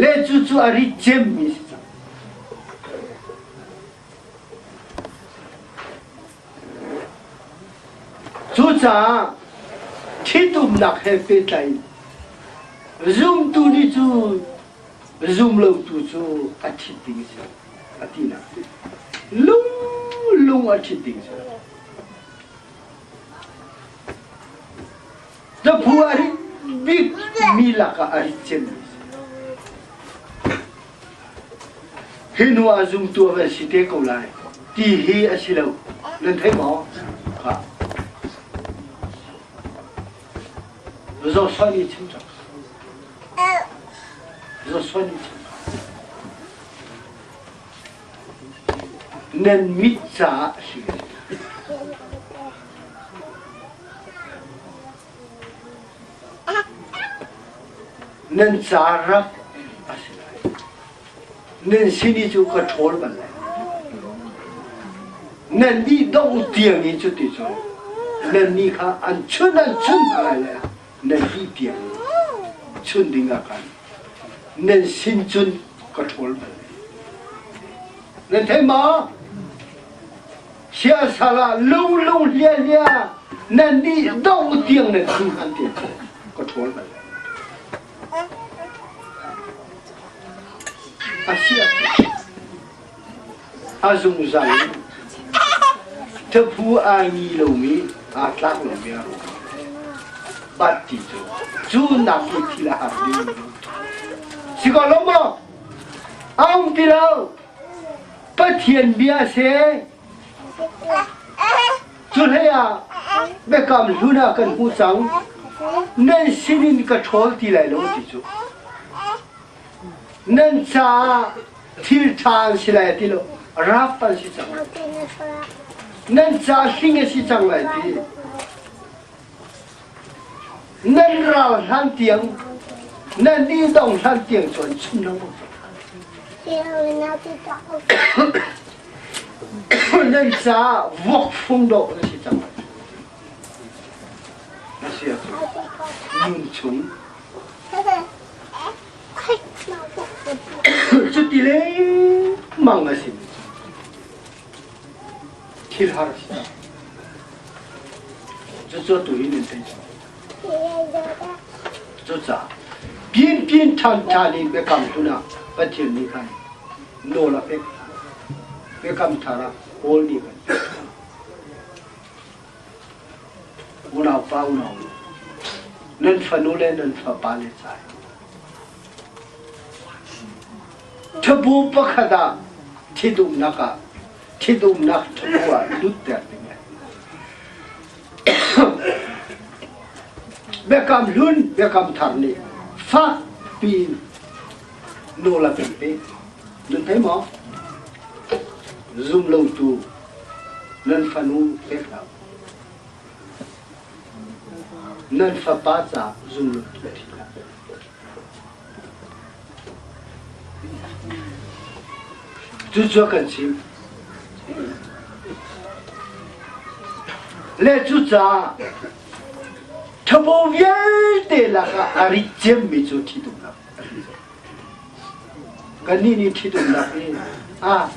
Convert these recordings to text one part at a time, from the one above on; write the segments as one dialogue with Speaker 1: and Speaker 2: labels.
Speaker 1: Le cucu a rit cemmi si cang. Cucaah ṭhitumnak he pehtlai in zumtu nih cu zumlotu cu a ṭhit ding a si a tinak lung lung a ṭhit ding a si. Zaphu a rit bik mi lakah a rit cemmi a si. Hi hnu ah zumtu a van si te ko lai ti hi a si lo. Nan thei maw? Kha. Joshua nih chim cang. Joshua nih chim Nan mit caah a si. Nan ca rak a si lai. Nan sin i cu ka ṭhawl bal lai. Nan nih dongh tiang i cuti cun nan nih kha an chun an chun hna lai le nan dih tiang chun ding ah khan nan sin cun ka ṭhawl bal lai. Nan thei maw? Siasal ah lunglung hliahhliah nan nih dongh tiang nan chun han ti ka ṭhawl bal lai. A si a zungzal in thaphu aa ngi lomi aa tlak lomi a ruang bat ti cu cu nak i thil a har ding si ko lo maw a um ti lo Pathian bia se Cu hlei ah biakam hlun ah kan hmuh cang. Nan sinin ka ṭhawl ti lai lo ti cu. Nan caah thil ṭha an si lai ti lo, rap an si cang. Nan caah hling a si cang lai ti. Nan ral hlan tiang, nan ni dong hlan tiang cu an chim lengmang cang. Nan caah vuak fung dawh na si cang. Na si ahcun nun chung cuti lengmang a si. Thil har a si cang. Cucu atu hi nan thei cang. Cucaah pianpian ṭhan ṭhan in biakam hlun ah Pathian nih khan nawl a pek hna. Biakam thar ah Paul nih kan pek hna. Unaupa unaunu, nan fanu le nan fapa le cai. Ṭhabu pakhat ah ṭhitumnak ah ṭhitumnak ṭhabu ah lutter ding Biakam hlun, biakam thar nih fak piin nawl a kan pek. Nan thei maw? Zum lotu nan fanu pek hlah. Nan fapa ca zum lotu thi hlah. Cucu a kan chimh. Le cucaah ṭhabo vialte lakah a rit cemmi cu ṭhitumnak a si. Kannih nih ṭhitumnak hi a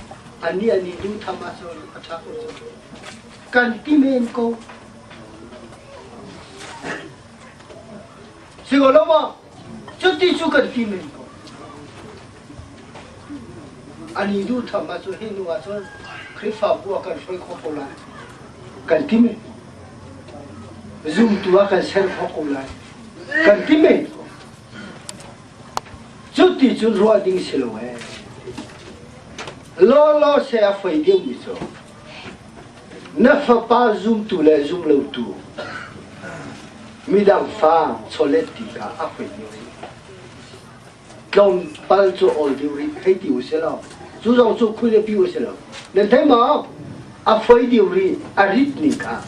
Speaker 1: anih anih duh tham ahcun a ṭha ko cu. Kan ti men ko. Si ko lo maw? Cuti cu kan ti men ko. Ani duh tham ahcun hi nu ahcun Khrihfabu a kan hruai khawh ko lai. Kan ti men. Zumtu ah kan ser khawh ko lai. Kan ti men ko. Cuti cun ruah ding si lo ee. Law law se a foi deuhmi cu na fapa zumtu le zumlotu midang fa chawlet ti kha a foi deuh rih. Tlawmpal cu awl deuh rih hei ti u si law cu zong cu khui le pi u si lo. Nan thei maw? A foi deuh rih a rit ning kha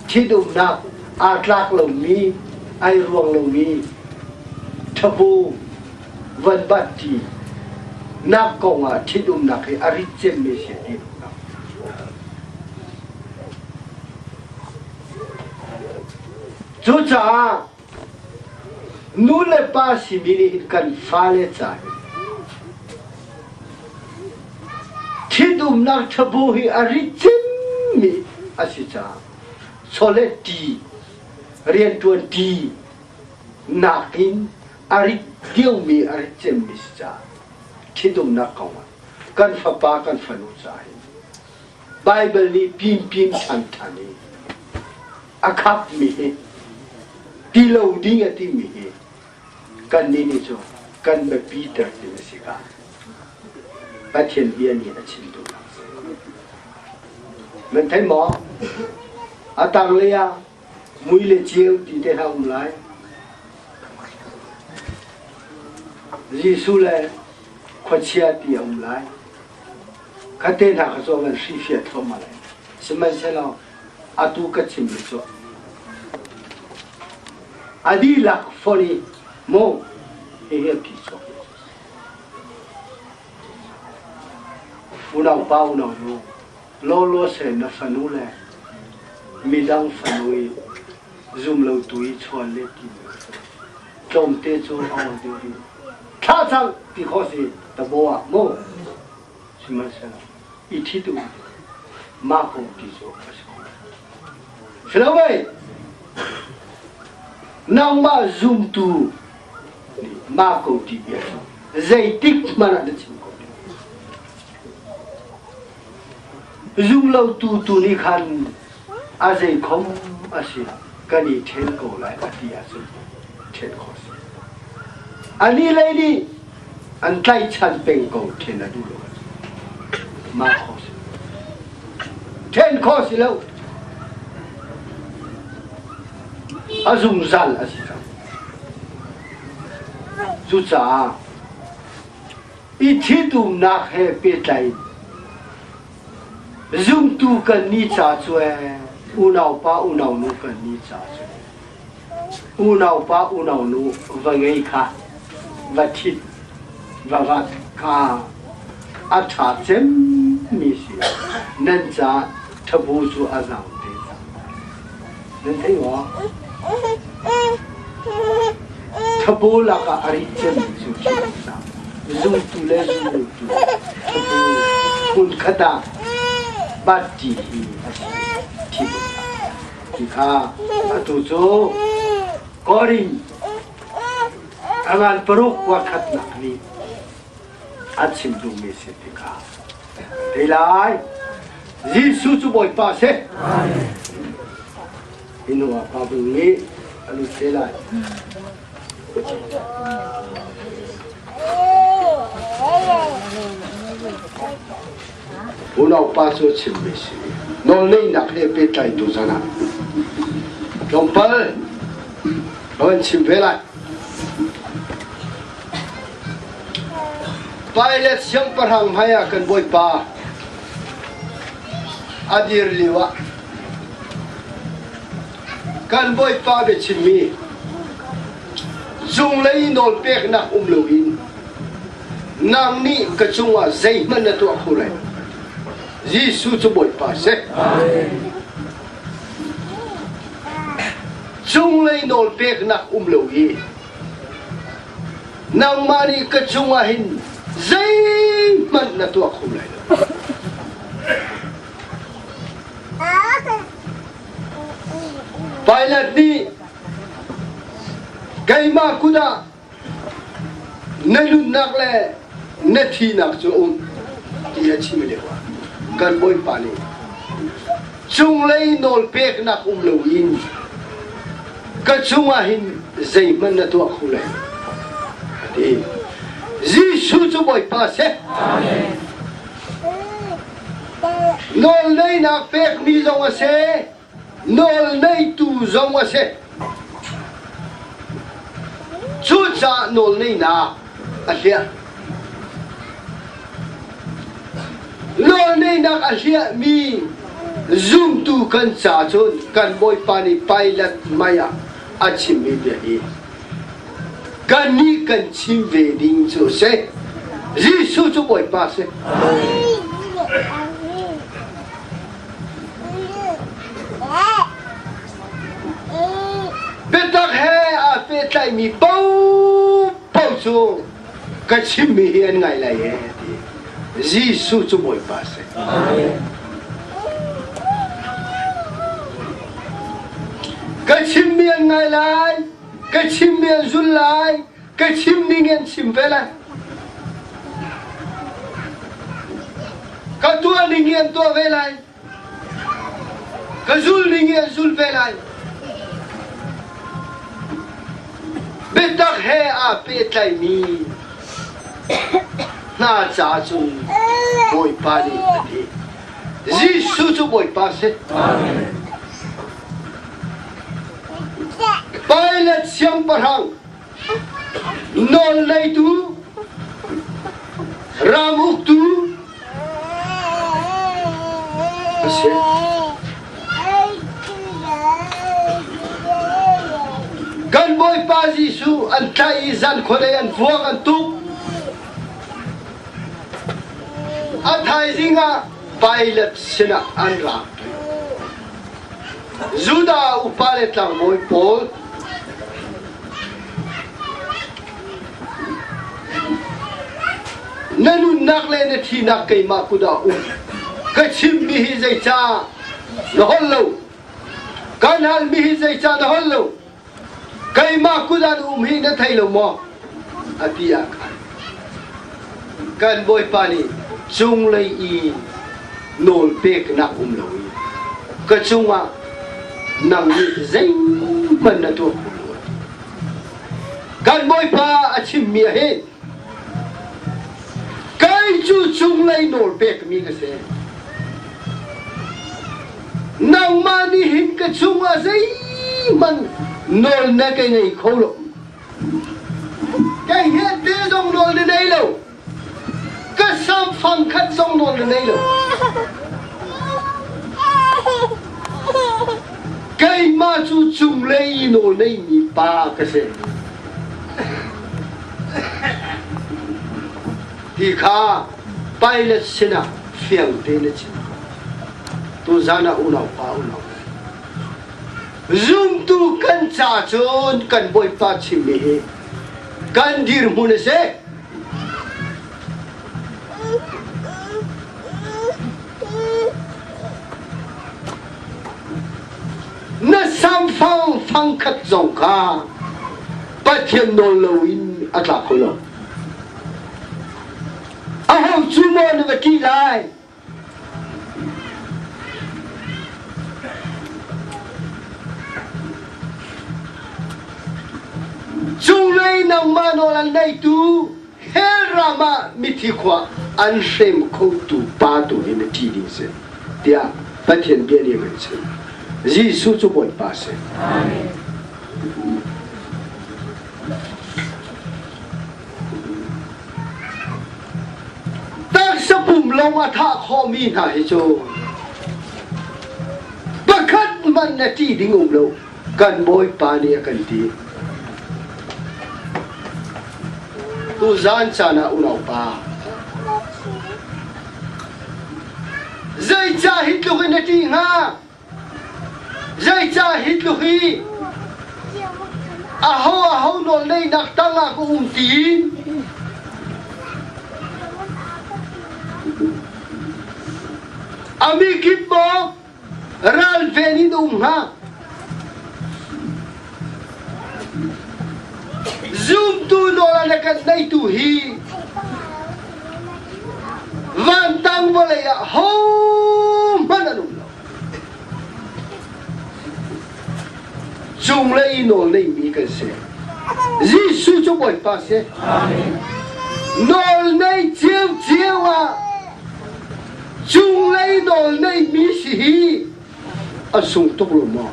Speaker 1: ṭhitumnak aa tlak lomi ai ruang lomi ṭhabu van bat ṭi nak kong ah ṭhitumnak hi a rit cemmi si ti Cucaah nu le pa simi nih hin kan fale ca hi. Ṭhitumnak ṭhabu hi a rit cimmi a si caah chawlet ṭi, rianṭuan ṭi nakin a rit deuhmi a rit cemmi si caah ṭhitumnak kong ah kan fapa kan fanu caah hin Baibal nih pimpim ṭhanṭhan i a khapmi hi ti lo ding a timi hi kannih nih cu kan biapiter ti a si ka Pathian bia nih a chim duhnak a si. Nan thei maw? A tanglei ah mui le ceu ti te hna um lai. Jesuh le khuachia ti a um lai. Khate hna kha cu van hrifiah thluahmah lai. Sihmanhsehlaw atu ka chimmi cu a dihlak fonh i maw hihi a phi chuak. Unau pa unau nu lawlaw seh na fanu le midang fanu i zum lo tu i chuan le ti tlawmte cu a awl deuh rih. Thla cang ti khawh si tabo ah mu sihmanhsehlaw i ṭhit u mah kong ti cu a si kho. Si lo mei? Nangmah zumtu nih mah ko ti bia cu zeitik hmanh ah na chim ko. Zumlotu tu nih khan a zeikhom a si kan i ṭhen ko lai a ti ahcun ṭhen khawh a si. Anih lei nih an tlaihchan peng ko ṭhen a duh lo ahcun mah khawh a si. Ṭhen khawh a si lo. A zungzal a si cang. Cucaah i ṭhitumnak he pehtlai in zumtu kan nih ca cu unaupa unaunu kan nih ca cu unaupa unaunu va ngei kha va ṭhit va vat kha a ṭha cemmi si nan ca ṭhabu cu a zang te cang nan thei maw Thabu lakah a rit cemmi cu ṭhitumnak, zumtu le zumlotu thabu hmunkhat ah bat-ṭi hi a si ṭhitumnak. Ti kha atu cu Korin a ngan paruk kuakhatnak nih a chim duhmi si ti kha thei lai. Jesuh cu Bawipa a si. Hi hnu ah Pa Bung nih a lut te lai. Unaupa cu chimmi si. Nawlneihnak he pehtlai tu zan ah tlawmpal ka van chim ve lai. Pilate siangpahrang hmai ah kan Bawipa a dir lio ah Kan Bawipa biachimmi cunglei nawlpeknak um loin nang nih ka cungah zeihmanh na tuah kho lai lo. Jesuh cu Bawipa a si. Cunglei nawlpeknak um lo i nangmah nih ka cungah hin zeihmanh na tuah kho lai lo. Pilate nih keimah kut ah na nunnak le na thihnak cu um ti a chim lio ah kan Bawipa nih cunglei nawl peknak um loin ka cungah hin zeihmanh na tuah kho lai a ti. Jesuh cu Bawipa a si. Nawlneinak pekmi zong a si, nawlneitu zong a si. Cucaah nawlneinak a hliah. Nawlneinak a hliahmi zumtu kan ca cun kan Bawipa nih Pilate hmai ah a chimmi bia hi Kannih kan chim ve ding cu a si. Jesuh cu Bawipa a si. Biatak he aa pehtlaimi paohpaoh cu ka chimmi hi an ngai lai ee ti. Jesuh cu Bawipa a si. Ka chimmi an ngai lai, ka chimmi an zul lai, ka chim ning an chim ve lai. Ka tuah ning an tuah ve lai. Ka zul ning an zul ve lai. Biatak he aa pehtlaimi hna ca cun Bawipa nih a ti. Jesuh cu Bawipa a si. Pilate siangpahrang nawlneitu, ram uktu a si. Kan Bawipa Jesuh an tlaih i zan khuadei an vuak an tuk. A thaizing ah Pilate sinah an ra. Judah upa le tlangbawi pawl na nunnak le na thihnak keimah kut ah um. Ka chimmi hi zeicah na holh lo? Kan halmi hi zeicah na holh lo? Keimah kut ah na um hi na thei lo maw? A ti ah khan kan Bawipa nih cunglei i nawl peknak um lo i ka cungah nang nih zeihmanh na tuah kho lo. Kan Bawipa a chimmi ah hin kei cu cunglei nawl pekmi ka si. Nangmah nih hin ka cungah zeihmanh nawl na ka ngei kho lo. Kei he te zong nawl na nei lo. Ka samfang khat zong nawl na nei lo. Keimah cu cunglei i nawl neimi pa ka si. Ti kha Pilate sinah fiang tein a chim ko. Tuzan ah unau pa unau zumtu kan ca cun kan Bawipa chimmi hi kan dirhmun a si. Na samfang fangkhat zong kha Pathian nawl loin a tla kho lo. Aho cu maw na va ṭih lai? Cunglei nangmah nawl an neitu hell ram ah mithi khua an hrem khotu pa tu hi na ṭih ding si tiah Pathian bia nih a kan chimh. Jesuh cu Bawipa a si. Taksa pum lawng a thah khawhmi hna hi cu pakhat hmanh na ṭih ding um lo kan Bawipa nih a kan ti. Tuzaan caan ah unaupa zeicah hi tluk in na ṭih hnga? Zeicah hi tluk hi aho aho nawlngeihnak tangah ka um tiin a mikip maw ralven in um hnga? Zumtu nawl a kan neitu hi vantang vawlei ah hohmanh an um lo. Cunglei nawl neimi kan si. Jesuh cu Bawipa si. Nawl nei ciocio ah cunglei nawl neimi si hi a sung tuk lo maw?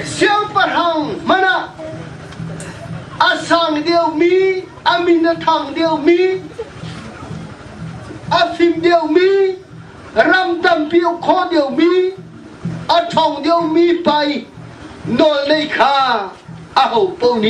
Speaker 1: Siangpahrang hmanh ah a sang deuhmi, a min a thang deuhmi, a fim deuhmi, ram tampi uk kho deuhmi, a ṭhawng deuhmi pai nawl nei kha aho paoh nih.